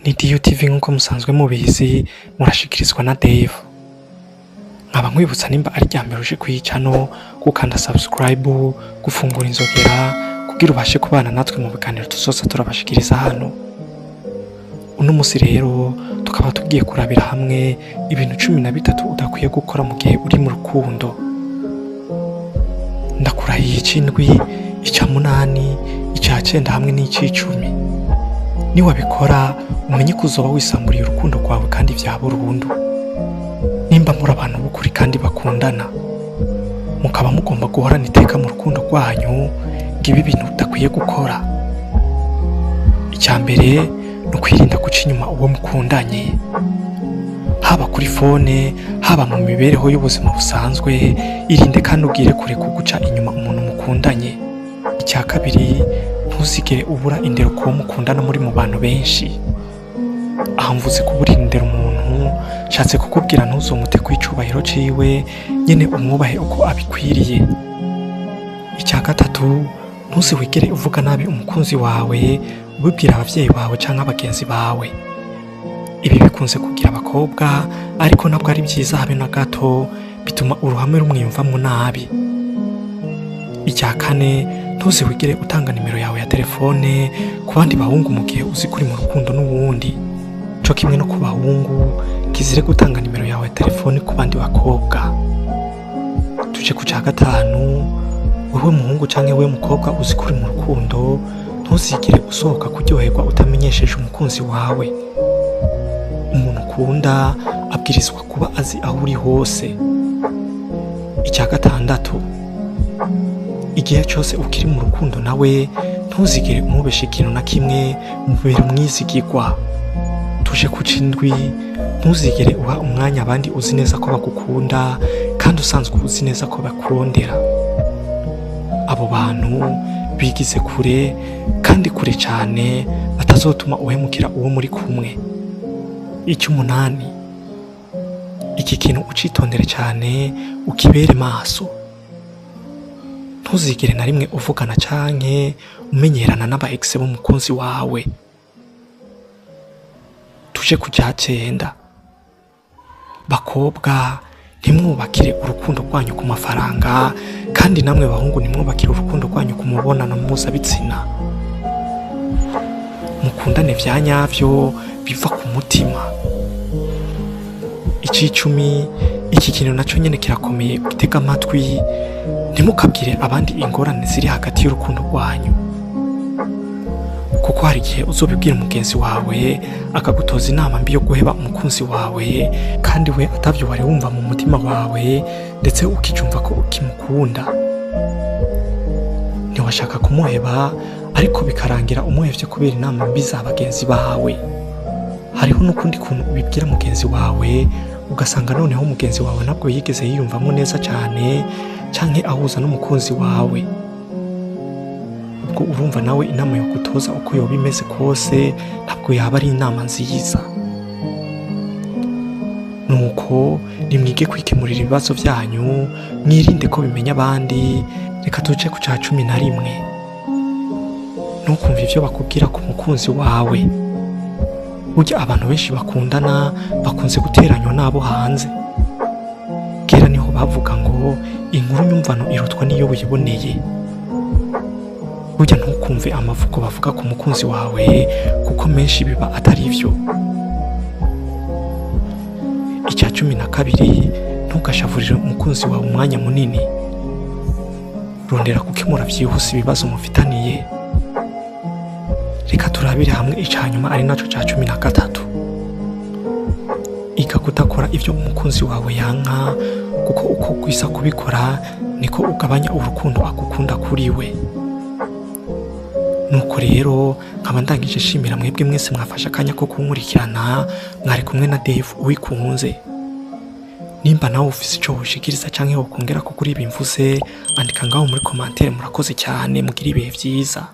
Ni DUTV nk'uko musanzwe mubizi, murashikirizwa na Dave. Nkaba nkwibutsa, nimba ari rya mbere uje kuyicano, gukanda subscribe, gufungura inzogera kugira ubashe kubana natwe mu biganiro tuzoza turabashikiriza hano. Uno musi rero tukaba tugiye kurabira hamwe ibintu 13 udakwiye gukora mu gihe uri mu rukundo. Ndakurahiye, icindwi, ica munani, ica cenda hamwe n'icicumi, niwabikora umenye ko uzoba wisamburiye urukundo rwawe kandi vya burundu. Nimba muri abantu b'ukuri kandi bakundana, mukaba mugomba guhorana iteka mu rukundo rwanyu, ngibi ibintu udakwiye gukora. Icya mbere ni ukwirinda guca inyuma uwo mukundanye, haba kuri phone, haba mu mibereho y'ubuzima busanzwe. Irinde kandi ubwire kure kuguca inyuma umuntu mukundanye. Icya kabiri, ntuzigere ubura indero kuwo mukundana muri mu bantu benshi. Aha mvuze kubura indero umuntu, nshatse kukubwira ntuzomute ku icubahiro ciwe nyene, umwubahe uko abikwiriye. Icya gatatu, ntuze wigere uvuga nabi umukunzi wawe ubibwira abavyeyi bawe canke abagenzi bawe. Ibi bikunze kugira abakobwa, ariko ntabwo ari byiza habe na gato, bituma uruhame rumwiyumvamwo nabi. Icya kane, ntuze wigere utanga nimero yawe ya telefone ku bandi bahungu mu gihe uzi ko uri mu rukundo n'uwundi. Co kimwe no ku bahungu, kizire gutanga nimero yawe ya telefone ku bandi bakobwa. Tuje ku ca gatanu. Wewe muhungu canke wewe mukobwa uzi ko uri mu rukundo, ntuzigere usohoka kuryoherwa utamenyesheje umukunzi wawe. Umuntu ukunda abwirizwa kuba azi aho uri hose. Icya gatandatu, igihe cyose ukiri mu rukundo nawe, ntuzigere umubesha ikintu na kimwe, mubere umwizigirwa. Tuje ku cindwi. Ntuzigere uha umwanya abandi uzi neza ko bagukunda kandi usanzwe uzi neza ko bakurondera. Abo bantu bigize kure kandi kure cyane, batazotuma uhemukira uwo muri kumwe. Icy'umunani, iki kintu ucitondere cyane, ukibere maso. Ntuzigere na rimwe uvugana canke umenyerana n'aba ex b'umukunzi wawe. Tuje ku cya cenda. Bakobwa, ntimwubakire urukundo rwanyu ku mafaranga, kandi namwe bahungu ntimwubakire urukundo rwanyu ku mubonano mpuzabitsina. Mukundane vya nyavyo biva ku mutima. Icicumi, iki kintu naco nyene kirakomeye, gutega amatwi. Ntimukabwire abandi ingorane ziri hagati y'urukundo rwanyu, kuko hari igihe uzobibwira umugenzi wawe akagutoza inama mbi yo guheba umukunzi wawe, kandi we atavyo wari wumva mu mutima wawe, ndetse ukicumva ko ukimukunda, ntiwashaka kumuheba, ariko bikarangira umuhevye kubera inama mbi za bagenzi bawe. Hariho n'ukundi kuntu ubibwira mugenzi wawe, ugasanga noneho mugenzi wawe ntabwo yigeze yiyumvamo neza cyane canke ahuza n'umukunzi wawe. Ubwo urumva nawe inama yo gutoza, uko yoba imeze kose, ntabwo yaba ari inama nziza. Nuko nimwige kwikemurira ibibazo byanyu, mwirinde ko bimenya abandi. Reka tuje ku ca 11. Ntukumve ivyo bakubwira ku mukunzi wawe. Burya abantu benshi bakundana bakunze guteranywa n'abo hanze. Kera niho bavuga ngo inkuru nyumvano irutwa n'iyo wiboneye. Burya ntukumve amavugo bavuga ku mukunzi wawe, kuko menshi biba atari byo. Icya 12, ntugashavurire umukunzi wawe umwanya munini. Rondera gukemura byihuse ibibazo mufitaniye. Reka turabire hamwe icya nyuma, ari naco cya 13. Iga kudakora ibyo umukunzi wawe yanka, kuko uko gwisa kubikora niko ugabanya urukundo agukunda kuri we. Nuko rero nkaba ndangije shimira mwebwe mwese mwafashe akanya ko kunkurikirana. Mwari kumwe na Dave Uwikunze. Nimba nawe ufise ico woshikiriza canke wokongera ko kuri ibi mvuze, andika ngaho muri commentaire. Murakoze cyane, mugire ibihe vyiza.